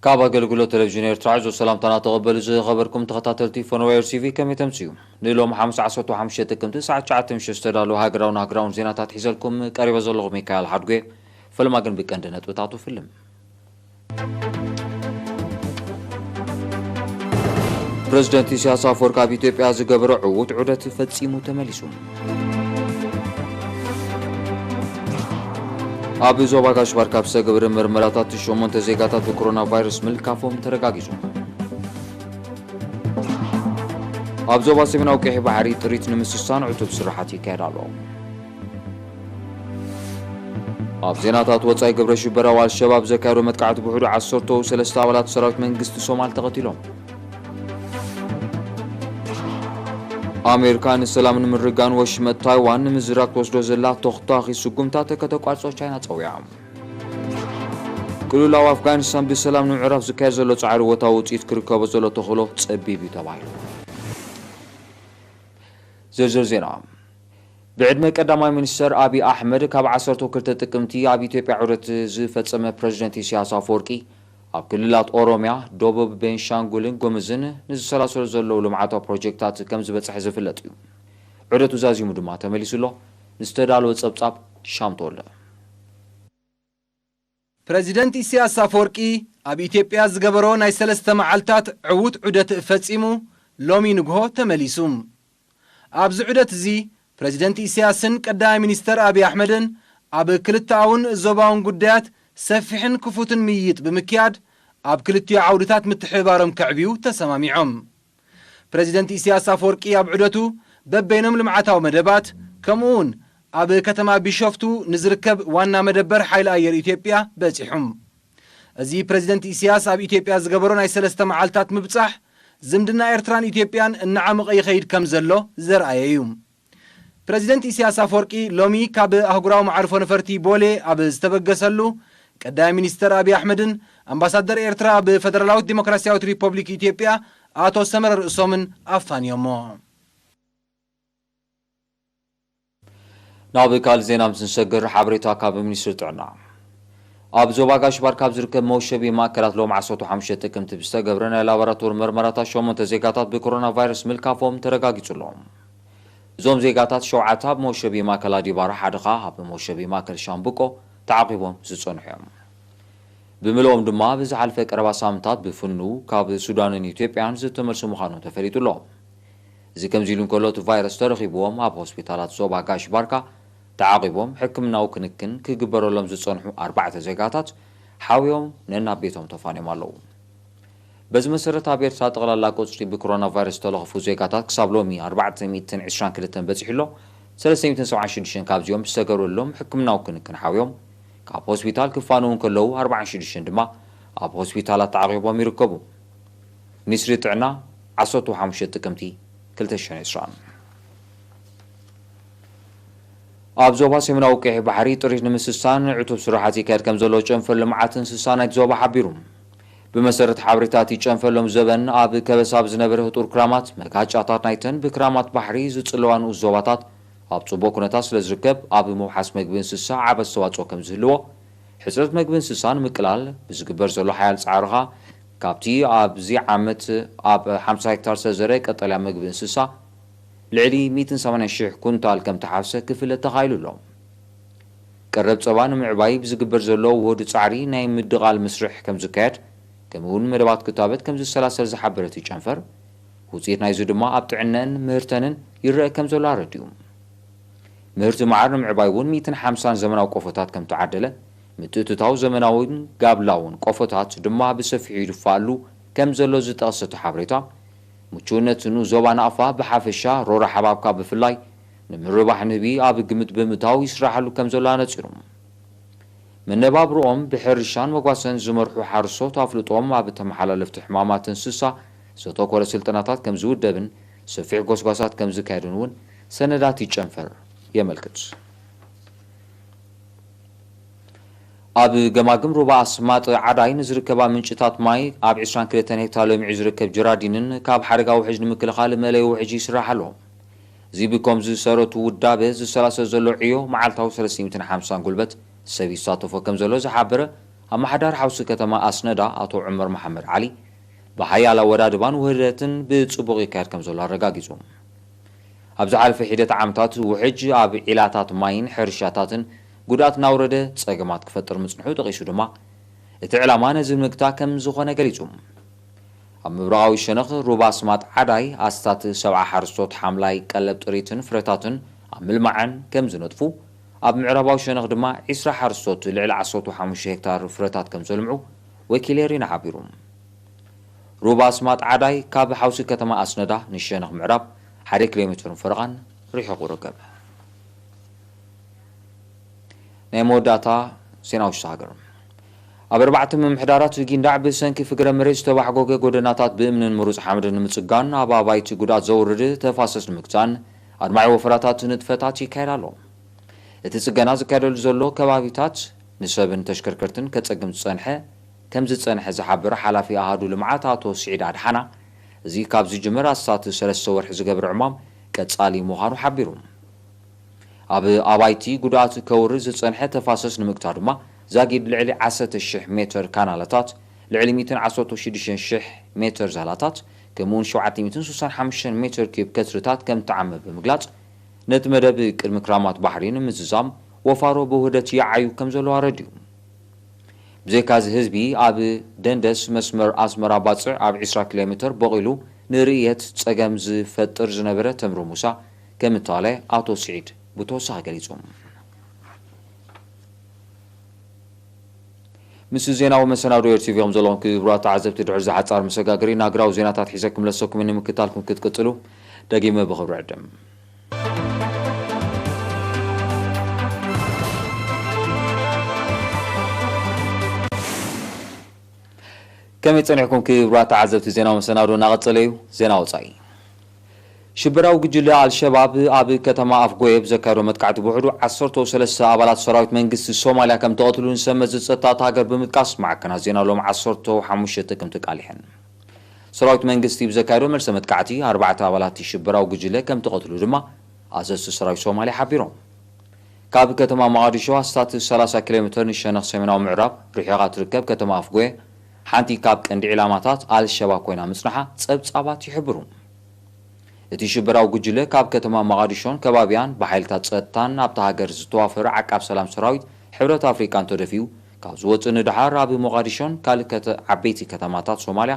ካብ ኣገልግሎት ቴሌቪዥን ኤርትራ ዕዙዝ ሰላምታና ተቐበሉ። ዝኸበርኩም ተኸታተልቲ ፎኖዌር ቲቪ፣ ከመይ ተምስዩ? ንሎም ሓሙስ ዓሰርተ ሓሙሽተ ጥቅምቲ ሰዓት ትሽዓተ ምሸት ዝተዳለዉ ሃገራውን ሃገራውን ዜናታት ሒዘልኩም ቀሪበ ዘለኹ ሚካኤል ሓድጉ። ፈለማ ግን ብቀንዲ ነጥብታቱ ፍልም። ፕረዚደንት ኢሳያስ ኣፈወርቂ ኣብ ኢትዮጵያ ዝገበሮ ዕዉት ዑደት ፈጺሙ ተመሊሱ። ኣብ ዞባ ጋሽ ባርካ ብዝተገብረ መርመራታት ሸሞንተ ዜጋታት ብኮሮና ቫይረስ ምልካፎም ተረጋጊጹ። ኣብ ዞባ ሰሜናዊ ቀይሕ ባሕሪ ጥሪት ንምስሳን ዕቱብ ስራሓት ይካየድ ኣሎ። ኣብ ዜናታት ወጻኢ፣ ግብረ ሽበራዊ ኣልሸባብ ዘካየዶ መጥቃዕቲ ብውሕዱ ዓሰርተ ሰለስተ ኣባላት ሰራዊት መንግስቲ ሶማል ተቐቲሎም። ኣሜሪካ ንሰላም ንምርጋን ወሽመጥ ታይዋን ንምዝራግ ትወስዶ ዘላ ተኹታኺ ስጉምታት ከተቋርጾ ቻይና ጸዊዓ። ቅልውላው ኣፍጋኒስታን ብሰላም ንምዕራፍ ዝካየድ ዘሎ ጻዕሪ ወታዊ ውጽኢት ክርከቦ ዘሎ ተኽእሎ ጸቢብ እዩ ተባሂሉ። ዝርዝር ዜና። ብዕድመ ቀዳማይ ሚኒስተር ኣብይ ኣሕመድ ካብ ዓሰርተ ክልተ ጥቅምቲ ኣብ ኢትዮጵያ ዑደት ዝፈጸመ ፕረዚደንት ኢሳያስ ኣፈወርቂ፣ ኣብ ክልላት ኦሮሚያ፣ ደቡብ፣ ቤንሻንጉልን ጉምዝን ንዝሰላሰሉ ዘለዉ ልምዓታዊ ፕሮጀክታት ከም ዝበጽሐ ዝፍለጥ እዩ። ዑደቱ ዛዚሙ ድማ ተመሊሱ ኣሎ። ንዝተዳለወ ጸብጻብ ሻም ተወልደ። ፕረዚደንት ኢሳያስ ኣፈወርቂ ኣብ ኢትዮጵያ ዝገበሮ ናይ ሰለስተ መዓልታት ዕዉት ዑደት ፈጺሙ ሎሚ ንግሆ ተመሊሱ። ኣብዚ ዑደት እዚ ፕረዚደንት ኢሳያስን ቀዳማይ ሚኒስተር ኣብይ ኣሕመድን ኣብ ክልተኣውን ዞባውን ጉዳያት ሰፊሕን ክፉትን ምይይጥ ብምክያድ ኣብ ክልቲኡ ዓውድታት ምትሕብባሮም ከዕብዩ ተሰማሚዖም። ፕረዚደንት ኢሳያስ ኣፈወርቂ ኣብ ዑደቱ በበይኖም ልምዓታዊ መደባት ከምኡ እውን ኣብ ከተማ ቢሾፍቱ ንዝርከብ ዋና መደበር ሓይሊ ኣየር ኢትዮጵያ በጺሑ። እዚ ፕረዚደንት ኢሳያስ ኣብ ኢትዮጵያ ዝገበሮ ናይ ሰለስተ መዓልታት ምብጻሕ ዝምድና ኤርትራን ኢትዮጵያን እናዓመቐ ይኸይድ ከም ዘሎ ዘርኣየ እዩ። ፕረዚደንት ኢሳያስ ኣፈወርቂ ሎሚ ካብ ኣህጉራዊ መዓርፎ ነፈርቲ ቦሌ ኣብ ዝተበገሰሉ ቀዳማይ ሚኒስተር ኣብይ ኣሕመድን ኣምባሳደር ኤርትራ ኣብ ፈደራላዊት ዲሞክራሲያዊት ሪፐብሊክ ኢትዮጵያ ኣቶ ሰመረ ርእሶምን ኣፋንዮሞ። ናብ ካልእ ዜና ምስ ንሰግር፣ ሓበሬታ ካብ ሚኒስትሪ ጥዕና። ኣብ ዞባ ጋሽ ባርካ ኣብ ዝርከብ መውሸቢ ማእከላት ሎም ዓሰርተ ሓሙሽተ ጥቅምቲ ብዝተገብረ ናይ ላቦራቶሪ መርመራታት ሸሞንተ ዜጋታት ብኮሮና ቫይረስ ምልካፎም ተረጋጊጹ ኣሎ። እዞም ዜጋታት ሸውዓተ ኣብ መውሸቢ ማእከል ኣዲባራ፣ ሓደ ኸኣ ኣብ መውሸቢ ማእከል ሻምብቆ ተዓቒቦም ዝጸንሑ እዮም። ብምልኦም ድማ ኣብ ዝሓልፈ ቀረባ ሳምንታት ብፍኑ ካብ ሱዳንን ኢትዮጵያን ዝተመልሱ ምዃኖም ተፈሊጡ ኣሎ። እዚ ከምዚ ኢሉ እንከሎ፣ እቲ ቫይረስ ተረኺብዎም ኣብ ሆስፒታላት ዞባ ጋሽ ባርካ ተዓቒቦም ሕክምናዊ ክንክን ክግበረሎም ዝጸንሑ ኣርባዕተ ዜጋታት ሓውዮም ነናብ ቤቶም ተፋንዮም ኣለዉ። በዚ መሰረት፣ ኣብ ኤርትራ ጠቕላላ ቁጽሪ ብኮሮና ቫይረስ ዝተለኽፉ ዜጋታት ክሳብ ሎሚ ኣርባዕተ ሚእትን ዕስራን ክልተን በጺሑ ኣሎ። ሰለስተ ሚእትን ሰብዓን ሽዱሽተን ካብዚኦም ብዝተገብረሎም ሕክምናዊ ክንክን ሓውዮም ካብ ሆስፒታል ክፋነዉ እንከለዉ፣ ኣርባዓን ሽዱሽተን ድማ ኣብ ሆስፒታላት ተዓቒቦም ይርከቡ። ሚኒስትሪ ጥዕና፣ ዓሰርተ ሓሙሽተ ጥቅምቲ ክልተ ሽሕን ዕስራን። ኣብ ዞባ ሰሜናዊ ቀይሕ ባሕሪ ጥሪት ንምስሳን ዕቱብ ስራሓት ይካየድ ከም ዘሎ ጨንፈር ልምዓት እንስሳ ናይቲ ዞባ ሓቢሩ። ብመሰረት ሓበሬታ እቲ ጨንፈር፣ ሎም ዘበን ኣብ ከበሳ ብዝነበረ ህጡር ክራማት፣ መጋጫታት ናይተን ብክራማት ባሕሪ ዝጽለዋ ንኡስ ዞባታት ኣብ ጽቡቕ ኩነታት ስለ ዝርከብ፣ ኣብ ምውሓስ መግቢ እንስሳ ዓቢ ኣስተዋጽኦ ከም ዝህልዎ፣ ሕጽረት መግቢ እንስሳ ንምቅላል ብዝግበር ዘሎ ሓያል ጻዕሪ ኸኣ፣ ካብቲ ኣብዚ ዓመት ኣብ ሓምሳ ሄክታር ዝተዘርአ ቀጠልያ መግቢ እንስሳ፣ ልዕሊ ሚእትን ሰማንያን ሽሕ ኩንታል ከም ተሓፍሰ ክፍለጥ ተኻኢሉ ኣሎ። ቀረብ ጸባ ንምዕባይ ብዝግበር ዘሎ ውሁድ ጻዕሪ ናይ ምድቓል መስርሕ ከም ዝካየድ፣ ከምኡ እውን መደባት ክታበት ከም ዝሰላሰል ዝሓበረ እቲ ጨንፈር፣ ውጽኢት ናይዚ ድማ ኣብ ጥዕነን ምህርተንን ይረአ ከም ዘሎ ኣረዲኡ። ምህርቲ መዓር ንምዕባይ እውን ሚእትን ሓምሳን ዘመናዊ ቆፎታት ከም ተዓደለ፣ ምትእትታው ዘመናውን ጋብላውን ቆፎታት ድማ ብሰፊሑ ይድፋኣሉ ከም ዘሎ ዝጠቕሰ እቲ ሓበሬታ፣ ምቹውነት ንኡስ ዞባ ናቕፋ ብሓፈሻ፣ ሮራ ሓባብካ ብፍላይ፣ ንምርባሕ ንህቢ ኣብ ግምት ብምእታው ይስራሓሉ ከም ዘሎ ኣነጺሩ። መነባብርኦም ብሕርሻን መጓሰን ዝመርሑ ሓረስቶት፣ ኣፍልጦኦም ኣብ ተመሓላለፍቲ ሕማማት እንስሳ ዘተኮረ ስልጠናታት ከም ዝውደብን ሰፊሕ ጎስጓሳት ከም ዝካየድን እውን ሰነዳት ይጨንፈር የመልክት። ኣብ ገማግም ሩባ ኣስማጥ ዓዳይ ንዝርከባ ምንጭታት ማይ ኣብ ዕስራን ክልተን ሄክታር ለሚዑ ዝርከብ ጀራዲንን ካብ ሓደጋ ውሕጅ ንምክልኻል መእለዪ ውሕጅ ይስራሕ ኣሎ። እዚ ብከምዚ ዝሰረቱ ውዳበ ዝሰላሰል ዘሎ ዕዮ መዓልታዊ ሰለስተ ሚእትን ሓምሳን ጉልበት ሰብ ይሳተፎ ከም ዘሎ ዝሓበረ ኣመሓዳሪ ሓውሲ ከተማ ኣስነዳ ኣቶ ዑመር መሓመድ ዓሊ፣ ብሓያል ኣወዳድባን ውህደትን ብጽቡቕ ይካየድ ከም ዘሎ ኣረጋጊጹ። ኣብ ዝሓለፈ ሒደት ዓመታት ውሕጅ ኣብ ዒላታት ማይን ሕርሻታትን ጉድኣት እናውረደ ጸገማት ክፈጥር ምጽንሑ ጠቒሱ ድማ፣ እቲ ዕላማ ነዚ ንምግታእ ከም ዝኾነ ገሊጹ። ኣብ ምብራቓዊ ሸነኽ ሩባ ስማጥ ዓዳይ ኣስታት ሰብዓ ሓረስቶት ሓምላይ ቀለብ ጥሪትን ፍረታትን ኣብ ምልማዕን ከም ዝነጥፉ፣ ኣብ ምዕራባዊ ሸነኽ ድማ ዒስራ ሓረስቶት ልዕሊ ዓሰርተ ሓሙሽተ ሄክታር ፍረታት ከም ዘልምዑ ወኪል ኤሪና ሓቢሩ። ሩባ ስማጥ ዓዳይ ካብ ሓውሲ ከተማ ኣስነዳ ንሸነኽ ምዕራብ ሓደ ኪሎ ሜትርን ፈረቓን ርሒቑ ይርከብ። ናይ መወዳእታ ዜና ውሽጢ ሃገር። ኣብ ኣርባዕተ ምምሕዳራት ጊንዳዕ ብሰንኪ ፍግረ መሬት ዝተባሕጎገ ጎደናታት ብእምንን ምሩፅ ሓመድን ንምፅጋን፣ ኣብ ኣባይቲ ጉድኣት ዘውርድ ተፋሰስ ንምግታን ኣድማዒ ወፈራታት ንጥፈታት ይካየድ ኣሎ። እቲ ፅገና ዝካየደሉ ዘሎ ከባቢታት ንሰብን ተሽከርከርትን ከፀግም ዝፀንሐ ከም ዝፀንሐ ዝሓበረ ሓላፊ ኣሃዱ ልምዓት ኣቶ ስዒድ ኣድሓና፣ እዚ ካብ ዝጅመር ኣስታት ሰለስተ ወርሒ ዝገብር ዕማም ቀፃሊ ምዃኑ ሓቢሩ። ኣብ ኣባይቲ ጉድኣት ከውርድ ዝጸንሐ ተፋሰስ ንምግታእ ድማ ዛጊድ ልዕሊ ዓሰርተ ሽሕ ሜትር ካናላታት፣ ልዕሊ ሚእትን ዓሰርተ ሽዱሽተ ሽሕ ሜትር ዛላታት፣ ከምኡውን ሸውዓተ ሚእትን ስሳን ሓሙሽተን ሜትር ኪዩብ ከትርታት ከም ተዓመ ብምግላጽ፣ ነቲ መደብ ቅድሚ ክራማት ባሕሪ ንምዝዛም ወፋሮ ብውህደት ይዓዩ ከም ዘለዋ ኣረዲኡ። ብዘይካዚ ህዝቢ ኣብ ደንደስ መስመር ኣስመራ ባጽዕ ኣብ ዒስራ ኪሎ ሜትር በቒሉ ንርእየት ጸገም ዝፈጥር ዝነበረ ተምሪ ሙሳ ከም እተዋልዐ ኣቶ ስዒድ ብተወሳኺ ገሊጹ። ምስ ዜናዊ መሰናዶ ኤር ቲ ቪ ኢኹም ዘለኹም ክቡራት ተዓዘብቲ፣ ድሕሪ እዚ ሓጻር መሰጋገሪ ናግራዊ ዜናታት ሒዘ ክምለሰኩም እየ። ንምክትታልኩም ክትቅጽሉ ደጊመ ብኽብሪ ዕድም። ከመይ ጸኒሕኩም ክቡራት ተዓዘብቲ? ዜናዊ መሰናዶ እናቐጸለ እዩ። ዜና ወጻኢ። ሽበራዊ ጉጅለ ኣልሸባብ ኣብ ከተማ ኣፍጎየ ብዘካየዶ መጥቃዕቲ ብውሕዱ ዓሰርተ ሰለስተ ኣባላት ሰራዊት መንግስቲ ሶማልያ ከም ተቐትሉ ንሰብ መዚ ጸጥታ እታ ሃገር ብምጥቃስ ማዕከናት ዜና ሎም ዓሰርተ ሓሙሽተ ጥቅምቲ ቃሊሐን። ሰራዊት መንግስቲ ብዘካየዶ መልሰ መጥቃዕቲ ኣርባዕተ ኣባላት እቲ ሽበራዊ ጉጅለ ከም ተቐትሉ ድማ ኣዘዝቲ ሰራዊት ሶማልያ ሓቢሮም። ካብ ከተማ መቓዲሾ ኣስታት ሰላሳ ኪሎ ሜትር ንሸነኽ ሰሜናዊ ምዕራብ ርሒቓ ትርከብ ከተማ ኣፍጎየ፣ ሓንቲ ካብ ቀንዲ ዒላማታት ኣልሸባብ ኮይና ምጽንሓ ጸብጻባት ይሕብሩ። እቲ ሽበራዊ ጉጅለ ካብ ከተማ መቓዲሾን ከባቢያን ብሓይልታት ጸጥታን ኣብታ ሃገር ዝተዋፈረ ዓቃብ ሰላም ሰራዊት ሕብረት ኣፍሪቃን ተደፊኡ ካብ ዝወጽእ ንደሓር፣ ኣብ ሞቓዲሾን ካልእ ከተ-፣ ዓበይቲ ከተማታት ሶማልያ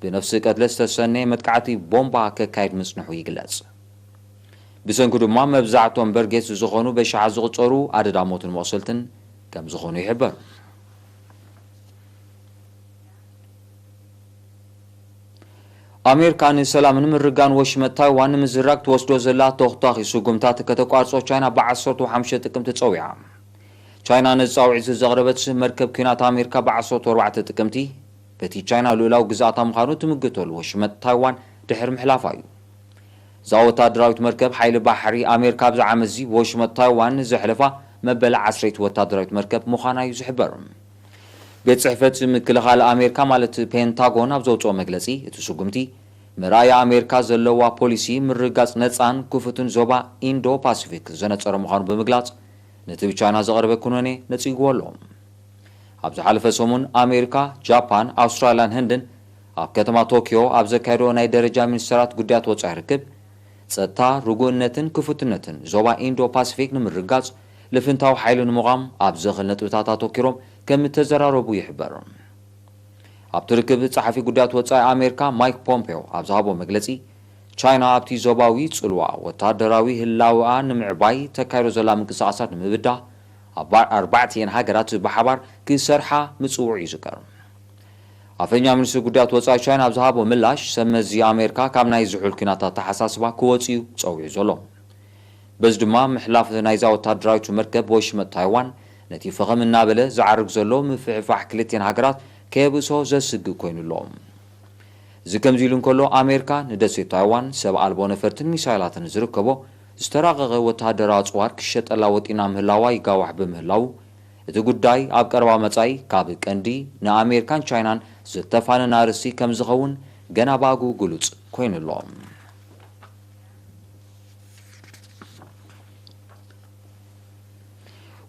ብነፍሲ ቀትለ ዝተሰነየ መጥቃዕቲ ቦምባ ከካይድ ምጽንሑ ይግለጽ። ብሰንኩ ድማ መብዛሕትኦም በርጌስ ዝኾኑ በሽሓት ዝቑጸሩ ኣደዳ ሞትን መቑሰልትን ከም ዝኾኑ ይሕበር። ኣሜሪካ ንሰላምን ምርጋን ወሽመጥ ታይዋን ንምዝራግ ትወስዶ ዘላ ተኹታኺ ስጉምታት ከተቋርጾ ቻይና ብዓሰርተ ሓሙሽተ ጥቅምቲ ጸዊዓ። ቻይና ነዚ ጻውዒት ዘቕረበት መርከብ ኲናት ኣሜሪካ ብዓሰርተ ኣርባዕተ ጥቅምቲ በቲ ቻይና ልኡላዊ ግዝኣታ ምዃኑ ትምግተሉ ወሽመጥ ታይዋን ድሕሪ ምሕላፋ እዩ። እዛ ወታደራዊት መርከብ ሓይሊ ባሕሪ ኣሜሪካ ኣብዚ ዓመት እዚ ብወሽመጥ ታይዋን ዘሕለፋ መበል ዓሰርተ ወታደራዊት መርከብ ምዃና እዩ ዝሕበር። ቤት ጽሕፈት ምክልኻል ኣሜሪካ ማለት ፔንታጎን ኣብ ዘውጽኦ መግለጺ፣ እቲ ስጉምቲ መርኣያ ኣሜሪካ ዘለዋ ፖሊሲ ምርጋጽ ነጻን ክፉትን ዞባ ኢንዶ ፓሲፊክ ዘነጸረ ምዃኑ ብምግላጽ፣ ነቲ ብቻይና ዝቐረበ ኩነኔ ነጺግዎ ኣሎ። ኣብ ዝሓለፈ ሰሙን ኣሜሪካ፣ ጃፓን፣ ኣውስትራልያን ህንድን ኣብ ከተማ ቶኪዮ ኣብ ዘካየዶ ናይ ደረጃ ሚኒስተራት ጉዳያት ወጻኢ ርክብ፣ ጸጥታ፣ ርጉእነትን ክፉትነትን ዞባ ኢንዶ ፓሲፊክ ንምርጋጽ ልፍንታዊ ሓይሊ ንምቋም ኣብ ዝኽእል ነጥብታት ኣተኪሮም ከም እተዘራረቡ ይሕበር። ኣብቲ ርክብ ጸሓፊ ጉዳያት ወጻኢ ኣሜሪካ ማይክ ፖምፔዮ ኣብ ዝሃቦ መግለጺ፣ ቻይና ኣብቲ ዞባዊ ጽልዋ ወታደራዊ ህላወኣ ንምዕባይ ተካይዶ ዘላ ምንቅስቓሳት ንምብዳህ ኣብ ኣርባዕቲኤን ሃገራት ብሓባር ክሰርሓ ምጽውዑ ይዝከር። ኣፈኛ ሚኒስትሪ ጉዳያት ወጻኢ ቻይና ኣብ ዝሃቦ ምላሽ፣ ሰብ መዚ ኣሜሪካ ካብ ናይ ዝሑል ኲናት ኣተሓሳስባ ክወጽእ እዩ ጸዊዑ ዘሎ። በዚ ድማ ምሕላፍ ናይዛ ወታደራዊት መርከብ ወሽመጥ ታይዋን ነቲ ፈኸም እናበለ ዝዓርግ ዘሎ ምፍሕፋሕ ክልቲኤን ሃገራት ከየብሶ ዘስግእ ኮይኑ ኣሎ። እዚ ከምዚ ኢሉ እንከሎ፣ ኣሜሪካ ንደሴት ታይዋን ሰብ ኣልቦ ነፈርትን ሚሳይላትን ዝርከቦ ዝተራቐቐ ወተሃደራዊ ኣጽዋር ክሸጠላ ወጢና ምህላዋ ይጋዋሕ ብምህላዉ፣ እቲ ጉዳይ ኣብ ቀረባ መጻኢ ካብ ቀንዲ ንኣሜሪካን ቻይናን ዘተፋነን ኣርእስቲ ከም ዝኸውን ገና ብኣግኡ ግሉጽ ኮይኑ ኣሎ።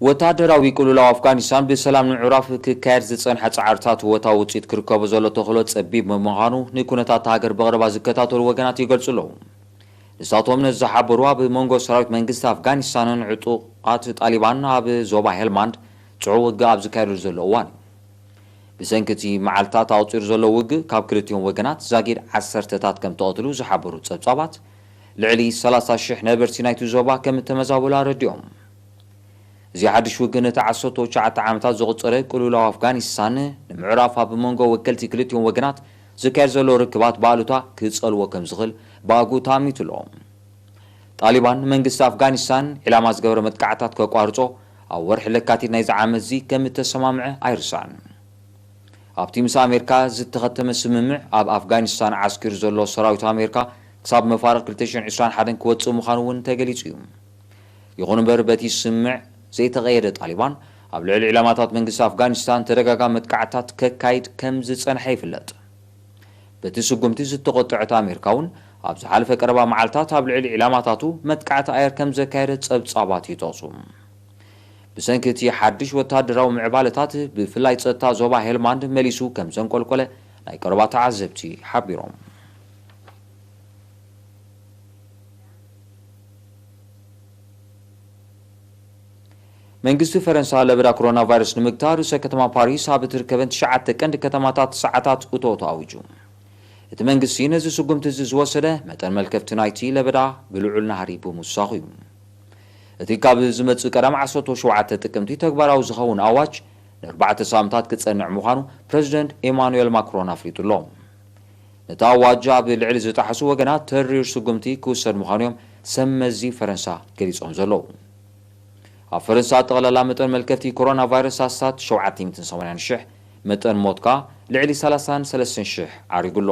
ወታደራዊ ቅልውላው ኣፍጋኒስታን ብሰላም ንምዕራፍ ክካየድ ዝጸንሐ ጻዕርታት ወታዊ ውጽኢት ክርከቦ ዘሎ ተኽእሎ ጸቢብ ብምዃኑ፣ ንኩነታት ሃገር ብቐረባ ዝከታተሉ ወገናት ይገልጹ ኣለዉ። ንሳቶም ነዚ ዝሓበሩ፣ ኣብ መንጎ ሰራዊት መንግስቲ ኣፍጋኒስታንን ዕጡቓት ጣሊባን ኣብ ዞባ ሄልማንድ ጽዑቕ ውግእ ኣብ ዝካየደሉ ዘሎ እዋን እዩ። ብሰንኪ እቲ መዓልታት ኣቑጺሩ ዘሎ ውግእ፣ ካብ ክልቲኦም ወገናት ዛጊድ ዓሰርተታት ከም ተቐትሉ ዝሓበሩ ጸብጻባት፣ ልዕሊ ሰላሳ ሽሕ ነበርቲ ናይቲ ዞባ ከም እተመዛበሉ ኣረዲኦም። እዚ ሓድሽ ውግእ ነቲ ዓሰርተ ትሽዓተ ዓመታት ዘቑጸረ ቅልውላው ኣፍጋኒስታን ንምዕራፍ፣ ኣብ መንጎ ወከልቲ ክልቲኦም ወገናት ዝካየድ ዘሎ ርክባት ብኣሉታ ክጸልዎ ከም ዝኽእል ብኣግኡ ተኣሚቱ ኣሎ። ጣሊባን መንግስቲ ኣፍጋኒስታን ዒላማ ዝገበረ መጥቃዕታት ከቋርጾ ኣብ ወርሒ ለካቲት ናይዚ ዓመት እዚ ከም እተሰማምዐ ኣይርሳዕን። ኣብቲ ምስ ኣሜሪካ ዝተኸተመ ስምምዕ፣ ኣብ ኣፍጋኒስታን ዓስኪሩ ዘሎ ሰራዊት ኣሜሪካ ክሳብ መፋርቕ ክልተ ሽሕን ዕስራን ሓደን ክወጽእ ምዃኑ እውን ተገሊጹ እዩ። ይኹን እምበር፣ በቲ ስምምዕ ዘይተቐየደ፣ ጣሊባን ኣብ ልዕሊ ዒላማታት መንግስቲ ኣፍጋኒስታን ተደጋጋሚ መጥቃዕታት ከካይድ ከም ዝጸንሐ ይፍለጥ። በቲ ስጉምቲ ዝተቖጥዐት ኣሜሪካ እውን፣ ኣብ ዝሓለፈ ቀረባ መዓልታት ኣብ ልዕሊ ዒላማታቱ መጥቃዕቲ ኣየር ከም ዘካየደ ጸብጻባት ይጠቕሱ። ብሰንኪ እቲ ሓድሽ ወታደራዊ ምዕባለታት፣ ብፍላይ ጸጥታ ዞባ ሄልማንድ መሊሱ ከም ዘንቆልቆለ ናይ ቀረባ ተዓዘብቲ ሓቢሮም። መንግስቲ ፈረንሳ ለበዳ ኮሮና ቫይረስ ንምግታእ፣ ርእሰ ከተማ ፓሪስ ኣብ እትርከበን ትሽዓተ ቀንዲ ከተማታት ሰዓታት እቶት ኣዊጁ። እቲ መንግስቲ ነዚ ስጉምቲ እዚ ዝወሰደ፣ መጠን መልከፍቲ ናይቲ ለበዳ ብልዑል ናህሪ ብምውሳኹ እዩ። እቲ ካብ ዝመጽእ ቀዳም ዓሰርተ ሸውዓተ ጥቅምቲ ተግባራዊ ዝኸውን ኣዋጅ፣ ንኣርባዕተ ሳምንታት ክጸንዕ ምዃኑ ፕረዚደንት ኤማኑኤል ማክሮን ኣፍሊጡ ኣሎ። ነቲ ኣዋጅ ኣብ ልዕሊ ዝጠሓሱ ወገናት፣ ተሪር ስጉምቲ ክውሰድ ምዃኑ እዮም ሰብ መዚ ፈረንሳ ገሊጾም ዘለዉ። ኣብ ፈረንሳ ጠቕላላ መጠን መልከፍቲ ኮሮና ቫይረስ ኣስታት ሸውዓተ ሚእትን ሰማንያን ሽሕ፣ መጠን ሞት ከኣ ልዕሊ ሰላሳን ሰለስተን ሽሕ ዓሪጉ ኣሎ።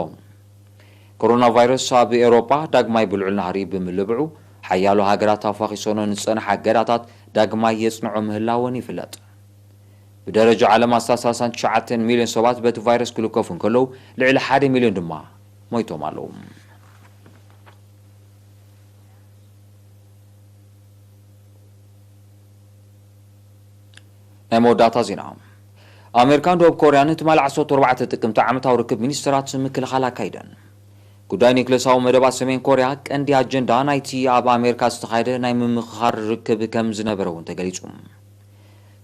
ኮሮና ቫይረስ ኣብ ኤውሮጳ ዳግማይ ብልዑል ናህሪ ብምልብዑ፣ ሓያሎ ሃገራት ኣፋኺሶኖ ንጸንሓ እገዳታት ዳግማይ የጽንዖ ምህላወን ይፍለጥ። ብደረጃ ዓለም ኣስታት ሰላሳን ትሽዓተን ሚልዮን ሰባት በቲ ቫይረስ ክልከፉ እንከለዉ፣ ልዕሊ ሓደ ሚልዮን ድማ ሞይቶም ኣለዉ። ናይ መወዳእታ ዜና። ኣሜሪካን ደቡብ ኮርያን ትማሊ ዓሰርተ ኣርባዕተ ጥቅምቲ ዓመታዊ ርክብ ሚኒስተራት ምክልኻል ኣካይደን። ጉዳይ ኒክለሳዊ መደባት ሰሜን ኮርያ ቀንዲ ኣጀንዳ ናይቲ ኣብ ኣሜሪካ ዝተኻየደ ናይ ምምኽኻር ርክብ ከም ዝነበረ እውን ተገሊጹ።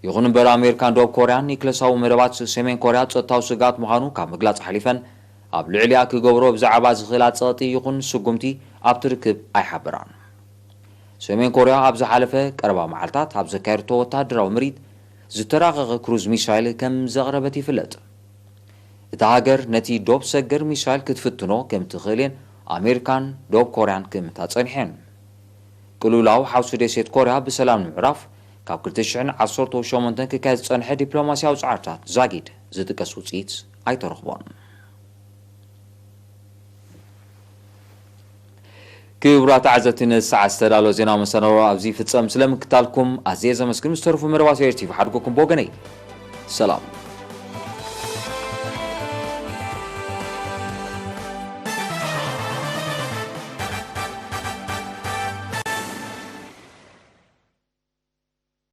ይኹን እምበር፣ ኣሜሪካን ደቡብ ኮርያን ኒክለሳዊ መደባት ሰሜን ኮርያ ጸጥታዊ ስግኣት ምዃኑ ካብ ምግላጽ ሓሊፈን፣ ኣብ ልዕሊኣ ክገብሮ ብዛዕባ ዝኽእላ ጸቕጢ ይኹን ስጉምቲ ኣብቲ ርክብ ኣይሓበራን። ሰሜን ኮርያ ኣብ ዝሓለፈ ቀረባ መዓልታት ኣብ ዘካየደቶ ወተሃደራዊ ምርኢት፣ ዝተራቐቐ ክሩዝ ሚሳይል ከም ዘቕረበት ይፍለጥ። እታ ሃገር ነቲ ዶብ ሰገር ሚሳይል ክትፍትኖ ከም ትኽእል እየን ኣሜሪካን ደቡብ ኮርያን ክእምታ ጸኒሐን። ቅልውላው ሓውሲ ደሴት ኮርያ ብሰላም ንምዕራፍ፣ ካብ ክልተ ሽሕን ዓሰርተ ሸሞንተን ክካየድ ዝጸንሐ ዲፕሎማስያዊ ጻዕርታት ዛጊድ ዝጥቀስ ውጽኢት ኣይተረኽቦን። ክቡራት ተዓዘብቲ፣ ንሰዓት ዝተዳለወ ዜናዊ መሰናዶ ኣብዚ ይፍጸም። ስለምክታልኩም ኣዝየ ዘመስግን። ምስ ተረፉ መደባት ኤር ቲቪ ሓድጎኩም ብወገነይ ሰላም።